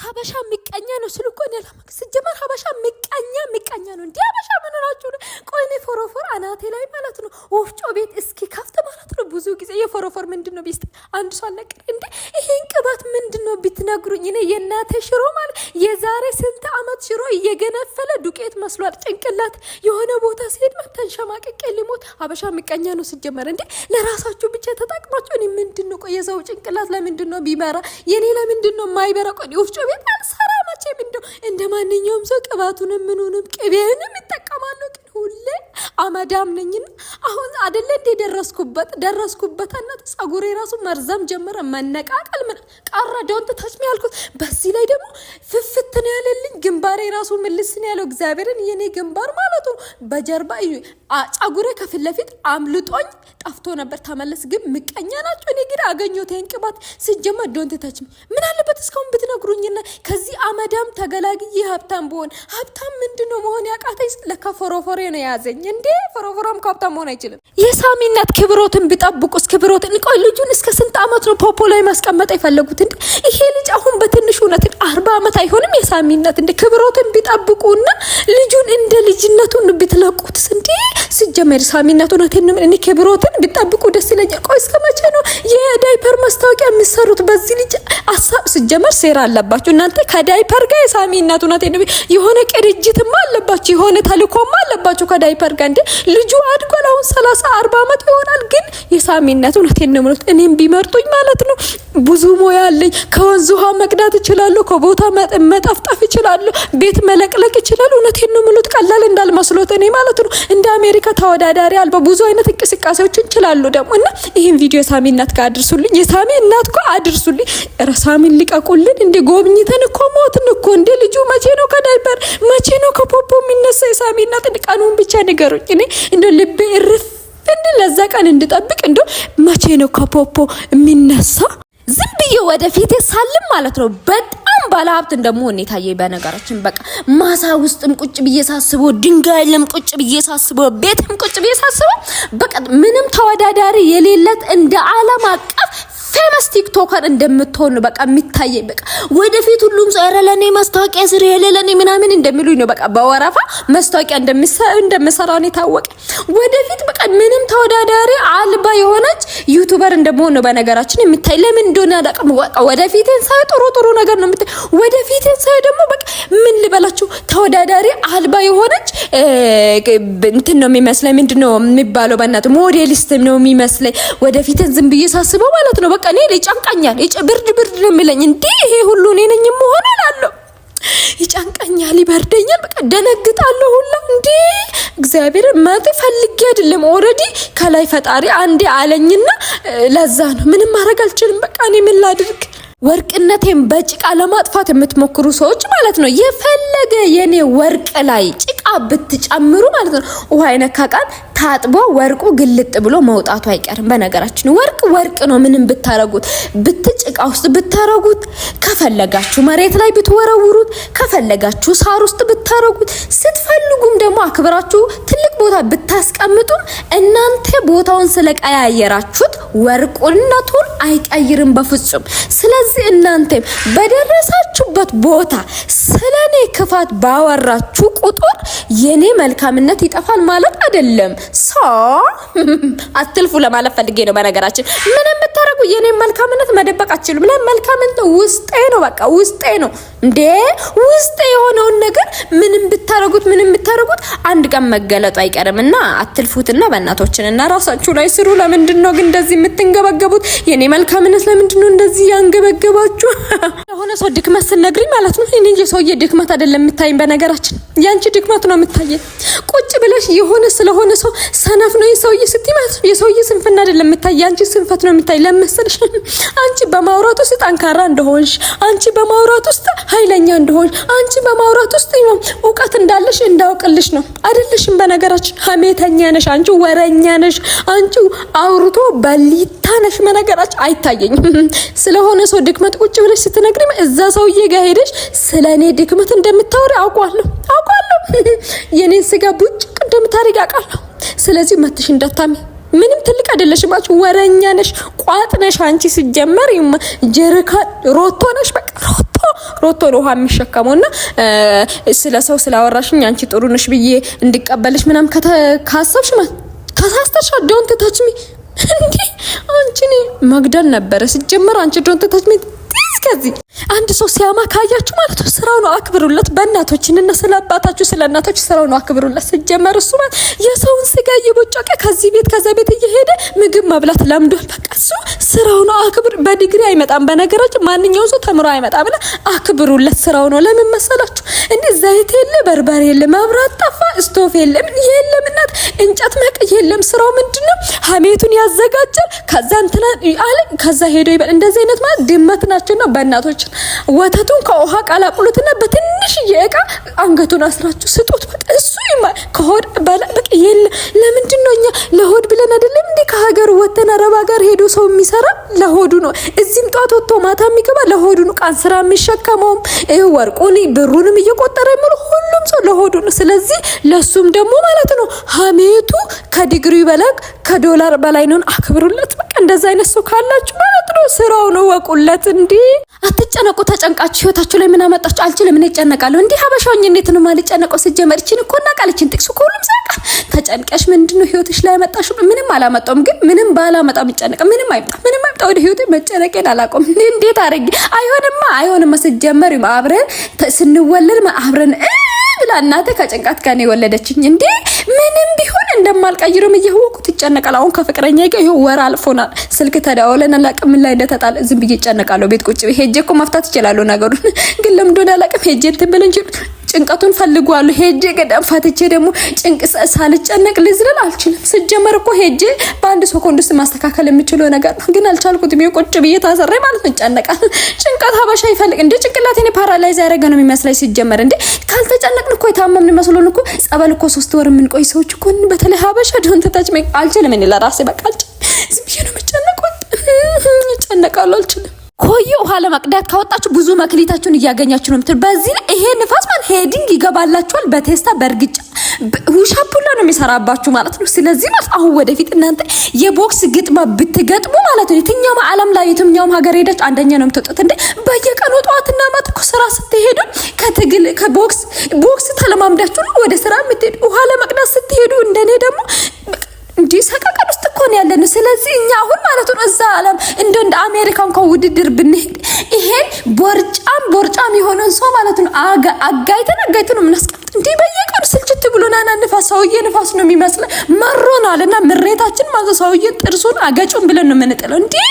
ሀበሻ ምቀኛ ነው ስሉ እኮ እኔ አላመንኩም። ስጀመር ሀበሻ ምቀኛ ምቀኛ ነው። እንዲህ ሀበሻ ምን ሆናችሁ ነው? ቆይ እኔ ፎሮፎር አናቴ ላይ ማለት ነው ወፍጮ ቤት እስኪ ከፍት ማለት ነው። ብዙ ጊዜ የፎሮፎር ምንድን ነው ቢስት አንድ ሰው አልነገር እንዴ ይሄን ቅባት ምንድን ነው ብትነግሩኝ። እኔ የእናቴ ሽሮ ማለት የዛሬ ስንት አመት ሽሮ እየገነፈለ ዱቄት መስሏል ጭንቅላት የሆነ ቦታ ሲሄድ ተንሸማቅቄ ሊሞት። ሀበሻ ምቀኛ ነው ስጀመር። እንዴ ለራሳችሁ ብቻ ተጠቅማችሁ እኔ ምንድን ነው ቆይ የሰው ጭንቅላት ለምንድን ነው ቢበራ የኔ ለምንድን ነው የማይበራ? ቆይ ወፍጮ ቤት አልሰራ መቼም እንደው እንደ ማንኛውም ሰው ቅባቱንም ምኑንም ቅቤንም ይጠቀማለሁ። ግን ሁሌ አመዳም ነኝና አሁን አደለ እንዴ ደረስኩበት ደረስኩበት። እናት ጸጉሬ ራሱ መርዘም ጀመረ፣ መነቃቀል ምን ቀረ። Don't touch me ያልኩት። በዚህ ላይ ደግሞ ፍፍት ነው ያለልኝ ግንባሬ ራሱ ምልስ ነው ያለው። እግዚአብሔርን የኔ ግንባር ማለቱ በጀርባ ጸጉሬ ከፊት ለፊት አምልጦኝ ጠፍቶ ነበር። ተመለስ። ግን ምቀኛ ናቸው። እኔ ግን አገኘሁት ይሄን ቅባት። ስጀመር don't touch me ምን አለበት እስካሁን ብትነግሩኝና ከዚህ አመዳም ተገላግዬ ሀብታም ብሆን። ሀብታም ምንድን ነው መሆን ያቃተኝ? ለካ ፎሮፎሬ ነው የያዘኝ። እንዴ ፎሮፎሮም ከሀብታም መሆን አይችልም። የሳሚ እናት ክብሮትን ቢጠብቁስ ክብሮትን። ቆይ ልጁን እስከ ስንት አመት ነው ፖፖ ላይ ማስቀመጥ የፈለጉት? እንዴ ይሄ ልጅ አሁን በትንሹ እውነትን 40 አመት አይሆንም። የሳሚ እናት እንደ ክብሮትን ቢጠብቁና ልጁን እንደ ልጅነቱን ቢትለቁትስ? እንዴ ስጀመር ሳሚ እናት እውነቴን ነው፣ እኔ ክብሮትን ቢጠብቁ ደስ ይለኛል። ቆይ እስከ መቼ ነው የዳይፐር ማስታወቂያ የሚሰሩት በዚህ ልጅ አሳብ? ስጀመር ሴራ አለባችሁ እናንተ ከዳይፐር ጋር። የሳሚ እናት እውነቴን ነው፣ የሆነ ቅርጅትማ አለባችሁ፣ የሆነ ተልኮማ አለባችሁ ከዳይፐር ጋር። እንዴ ልጁ አድጓል። አሁን 30 40 አመት ይሆናል። ግን የሳሚ እናት እውነቴን ነው የምልህ እኔም ቢመርጡኝ ማለት ነው ብዙ ሙያ አለኝ። ከወንዝ ውሃ መቅዳት እችላለሁ። ከቦታ መጠፍጠፍ እችላለሁ። ቤት መለቅለቅ እችላለሁ። እውነቴን ነው የምልህ ቀላል እንዳልመስሎት እኔ ማለት ነው እንደ አሜሪካ ተወዳዳሪ አልባ ብዙ አይነት እንቅስቃሴዎች እችላለሁ ደግሞ። እና ይህን ቪዲዮ የሳሚ እናት ጋር አድርሱልኝ። የሳሚ እናት እኮ አድርሱልኝ። ኧረ ሳሚን ልቀቁልን። እንደ ጎብኝተን እኮ ሞትን እኮ። እንደ ልጁ መቼ ነው ከዳይፐር መቼ ነው ከፖፖ የሚነሳ? የሳሚ እናት ቀኑን ብቻ ንገሩኝ። እኔ እንደ ልቤ እርፍ እንድ ለዛ ቀን እንድጠብቅ እንደ መቼ ነው ከፖፖ የሚነሳ? ዝም ብዬ ወደፊት ሳልም ማለት ነው በጣም ባለሀብት እንደመሆን የታየኝ። በነገራችን በቃ ማሳ ውስጥም ቁጭ ብዬ ሳስበው፣ ድንጋይም ቁጭ ብዬ ሳስበው፣ ቤትም ቁጭ ብዬ ሳስበው በቃ ምንም ተወዳዳሪ የሌለት እንደ ዓለም አቀፍ famous TikToker እንደምትሆን ነው በቃ የሚታየኝ። በቃ ወደፊት ሁሉም ሰው ኧረ ለኔ ማስታወቂያ ስሪ፣ ኧረ ለኔ ምናምን እንደሚሉኝ ነው። በቃ በወረፋ ማስታወቂያ እንደምሰራ ነው የታወቀ። ወደፊት በቃ ምንም ተወዳዳሪ አልባ የሆነች YouTuber እንደመሆን ነው በነገራችን የሚታይ። ለምን እንደሆነ አላውቅም። በቃ ወደፊትን ሳይ ጥሩ ጥሩ ነገር ነው የምታይ። ወደፊትን ሳይ ደግሞ በቃ ምን ልበላችሁ ተወዳዳሪ አልባ የሆነች እንትን ነው የሚመስለኝ። ምንድን ነው የሚባለው? በእናትህ ሞዴሊስት ነው የሚመስለኝ። ወደፊትን ዝም ብዬ ሳስበው ማለት ነው በቃ እኔ ይጨንቀኛል። ብርድ ብርድ ነው የሚለኝ። እንዴ ይሄ ሁሉ እኔ ነኝ የምሆነው እላለሁ። ይጨንቀኛል፣ ይበርደኛል። በቃ ደነግጣለሁ ሁላ። እንዴ እግዚአብሔር ማለት ፈልጌ አይደለም። Already ከላይ ፈጣሪ አንዴ አለኝና ለዛ ነው ምንም ማድረግ አልችልም። በቃ እኔ ምን ላድርግ? ወርቅነቴን በጭቃ ለማጥፋት የምትሞክሩ ሰዎች ማለት ነው የፈለገ የኔ ወርቅ ላይ ጭቃ ብትጨምሩ ማለት ነው ውሃ የነካ ቃል ታጥቦ ወርቁ ግልጥ ብሎ መውጣቱ አይቀርም። በነገራችን ወርቅ ወርቅ ነው። ምንም ብታረጉት፣ ብትጭቃ ውስጥ ብታረጉት፣ ከፈለጋችሁ መሬት ላይ ብትወረውሩት፣ ከፈለጋችሁ ሳር ውስጥ ብታረጉት፣ ስትፈልጉም ደግሞ አክብራችሁ ትልቅ ቦታ ብታስቀምጡም እናንተ ቦታውን ስለቀያየራችሁት ወርቁነቱን አይቀይርም በፍጹም። ስለዚህ እናንተም በደረሳችሁበት ቦታ ስለኔ ክፋት ባወራችሁ ቁጥር የኔ መልካምነት ይጠፋል ማለት አይደለም። So አትልፉ ለማለት ፈልጌ ነው። በነገራችን ምንም ብታረጉ የኔ መልካምነት መደበቅ አትችሉም። ለምን መልካምነት ውስጤ ነው፣ በቃ ውስጤ ነው እንዴ። ውስጤ የሆነውን ነገር ምንም ብታረጉት ምንም ብታረጉት አንድ ቀን መገለጡ አይቀርም እና አትልፉትና በእናቶችን እና ራሳችሁ ላይ ስሩ። ለምንድን ነው ግን እንደዚህ የምትንገበገቡት? የኔ መልካምነት ለምንድን ነው እንደዚህ ያንገበገባችሁ? የሆነ ሰው ድክመት ስነግሪኝ ማለት ነው እኔ የሰውዬ ድክመት አይደለም የምታይኝ። በነገራችን ያንቺ ድክመት ነው የምታየኝ። ቁጭ ብለሽ የሆነ ስለሆነ ሰው ሰነፍ ነው የሰውዬ ስትይ ማለት ነው የሰውዬ ስንፍና አይደለም የምታይ፣ ያንቺ ስንፈት ነው የምታይ። ለመሰለሽ አንቺ በማውራት ውስጥ ጠንካራ እንደሆንሽ፣ አንቺ በማውራት ውስጥ ኃይለኛ እንደሆንሽ፣ አንቺ በማውራት ውስጥ እውቀት እንዳለሽ እንዳውቅልሽ ነው። አይደለሽም። በነገራችን ሀሜተኛ ነሽ አንቺ፣ ወረኛ ነሽ አንቺ፣ አውርቶ በሊታ ነሽ። በነገራችን አይታየኝም። ስለሆነ ሰው ድክመት ቁጭ ብለሽ ስትነግሪ እዛ ሰውዬ ጋር ሄደሽ ስለ እኔ ድክመት እንደምታወሪ አውቋለሁ አውቋለሁ። የኔን ስጋ ቡጭቅ እንደምታደርጊ አውቃለሁ። ስለዚህ መትሽ እንዳታሚ። ምንም ትልቅ አይደለሽም። አንቺ ወረኛ ነሽ፣ ቋጥ ነሽ። አንቺ ሲጀመር ጀርካ ሮቶ ነሽ፣ በቃ ሮቶ። ሮቶ ነው ውሃ የሚሸከመው። እና ስለ ሰው ስላወራሽኝ አንቺ ጥሩ ነሽ ብዬ እንድቀበልሽ ምናምን ካሰብሽ ማለት ተሳስተሻል። Don't touch me። እንዴ፣ አንቺ እኔ መግደል ነበረ ሲጀመር። አንቺ don't touch me። ከዚህ አንድ ሰው ሲያማ ካያችሁ ማለት ነው ስራው ነው፣ አክብሩለት። በእናቶችን እና ስለ አባታችሁ ስለ እናቶች ስራው ነው፣ አክብሩለት። ሲጀመር እሱ ማለት የሰውን ስጋ እየቦጨቀ ከዚህ ቤት ከዛ ቤት እየሄደ ምግብ መብላት ለምዷል። በቃ እሱ ስራው ነው፣ አክብር። በዲግሪ አይመጣም። በነገራችን ማንኛውም ሰው ተምሮ አይመጣም። እና አክብሩለት፣ ስራው ነው። ለምን መሰላችሁ? እንዴ ዘይት የለ፣ በርበሬ የለ፣ መብራት ጠፋ፣ ስቶፍ የለም፣ የለም እናት እንጨት መቅ የለም። ስራው ምንድነው? ሀሜቱን ያዘጋጃል። ከዛ እንትና አለ፣ ከዛ ሄዶ ይበል። እንደዚህ አይነት ማለት ድመት ናቸውና በእናቶች ወተቱን ከውሃ ቀላቅሉትና በትንሽዬ እቃ አንገቱን አስራችሁ ስጡት። በቃ እሱ ከሆድ በላይ በቃ የለ። ለምንድን ነው እኛ ለሆድ ብለን አይደለም እንዴ ከሀገር ወተን አረብ ሀገር ሄዶ ሰው የሚሰራ? ለሆዱ ነው። እዚህም ጧት ወጥቶ ማታ የሚገባ ለሆዱ ነው። ቃን ስራ የሚሸከመውም ወርቁን ብሩንም እየቆጠረ የሚሉ ሁሉም ሰው ለሆዱ ነው። ስለዚህ ለሱም ደግሞ ማለት ነው ሀሜቱ ከዲግሪ በላይ ከዶላር በላይ ነው። አክብሩለት። በቃ እንደዛ አይነት ሰው ካላችሁ ማለት ነው ስራው ነው፣ ወቁለት። እንዲ አትጨነቁ። ተጨንቃችሁ ህይወታችሁ ላይ ምን አመጣችሁ? አልችልም፣ እኔ እጨነቃለሁ። እንዲህ ሀበሻውኝ እንዴት ነው የማልጨነቀው? ስጀመር እችን እኮ እናውቃለችን ጥቅሱ ከሁሉም ሰው ያውቃል። ተጨንቀሽ ምንድነው ህይወትሽ ላይ ያመጣሽ? ምንም አላመጣውም፣ ግን ምንም ባላመጣም እጨነቀ። ምንም አይምጣ፣ ምንም አይምጣ ወደ ህይወቴ መጨነቄን አላቆም። እንዴት አድርጌ አይሆንማ፣ አይሆንማ። ስጀመር አብረን ስንወለድ አብረን ብላ እናቴ ከጭንቀት ጋር ነው የወለደችኝ። እንዴ ምንም ቢሆን እንደማልቀይርም እያወኩት እጨነቃለሁ። አሁን ከፍቅረኛ ጋር ይኸው ወር አልፎናል። ስልክ ተደዋውለን አላውቅም ምን ላይ እንደተጣለ። ዝም ብዬ እጨነቃለሁ። ቤት ቁጭ ሄጄ እኮ መፍታት እችላለሁ ነገሩን፣ ግን ለምን እንደሆነ አላውቅም። ሄጄ እንትን ብል እንጂ ጭንቀቱን ፈልጓለሁ። ሄጄ ገዳም ፈትቼ ደግሞ ጭንቅ ሳልጨነቅ ልዝለል አልችልም። ስጀመር እኮ ሄጄ በአንድ ሰኮንድ ውስጥ ማስተካከል የምችለው ነገር ነው፣ ግን አልቻልኩትም። ይኸው ቁጭ ብዬ ታሰሬ ማለት ነው። እጨነቃለሁ። ጭንቀት ሀበሻ ይፈልግ እንደ ጭንቅላቴን paralyze ያደረገ ነው የሚመስለኝ። ሲጀመር እንዴ ካልተጨነቅን እኮ የታመምን መስሎን እኮ ጸበል እኮ 3 ወር የምንቆይ ሰዎች እኮ፣ በተለይ ሀበሻ don't touch me። አልችልም። እኔ ለራሴ በቃ አልችልም። ዝም ብዬ ነው የምጨነቀው። እጨነቃለሁ፣ አልችልም። ኮየ ውሃ ለመቅዳት ካወጣችሁ ብዙ መክሊታችሁን እያገኛችሁ ነው የምትሉ። በዚህ ላይ ይሄ ንፋስ ማለት heading ይገባላችኋል። በቴስታ በእርግጫ ውሻፑላ ነው የሚሰራባችሁ ማለት ነው። ስለዚህ ማለት አሁን ወደፊት እናንተ የቦክስ ግጥማ ብትገጥሙ ማለት ነው የትኛውም ዓለም ላይ የትኛውም ሀገር ሄዳችሁ አንደኛ ነው የምትወጡት። እንዴ በየቀኑ ጠዋትና ማታ እኮ ስራ ስትሄዱ ከትግል ከቦክስ ቦክስ ተለማምዳችሁ ነው ወደ ስራ የምትሄዱ። ውሃ ለመቅዳት ስትሄዱ እንደኔ ደግሞ እንዲህ ሰቀቀን ውስጥ እኮ ነው ያለነው። ስለዚህ እኛ አሁን ማለት ነው እዛ ዓለም እንደ አሜሪካ እንኳን ውድድር ብንሄድ ይሄን ቦርጫም ቦርጫም የሆነን ሰው ማለት ነው አጋይተን አጋይተን ነው የምናስቀምጥ። እንዲህ በየቀኑ ስልችት ብሎናና ንፋስ ሰውዬ ንፋስ ነው የሚመስለው መሮናል። እና ምሬታችን ማለት ሰውዬ ጥርሱን አገጩን ብለን ነው የምንጥለው። እንዲህ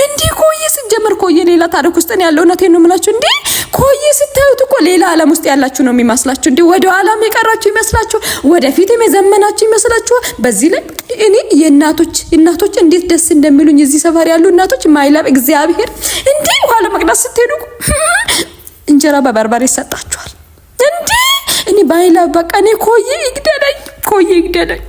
እንዲህ ኮዬ ስንጀምር ኮዬ ሌላ ታሪክ ውስጥ ነው ያለው። እውነቴን ነው የምላችሁ። እንዲህ ኮዬ ስታዩት እኮ ሌላ ዓለም ውስጥ ያላችሁ ነው የሚመስላችሁ። እንዲህ ወደ ዓለም የቀራችሁ ይመስላችሁ፣ ወደፊት የዘመናችሁ ይመስላችሁ። በዚህ ላይ እኔ የእናቶች እናቶች እንዴት ደስ እንደሚሉኝ እዚህ ሰፈር ያሉ እናቶች my love እግዚአብሔር። እንዲህ ውሃ ለመቅዳት ስትሄዱ እንጀራ በበርበሬ ይሰጣችኋል። እንዲህ እኔ my love በቃ እኔ ኮዬ ይግደለኝ፣ ኮዬ ይግደለኝ።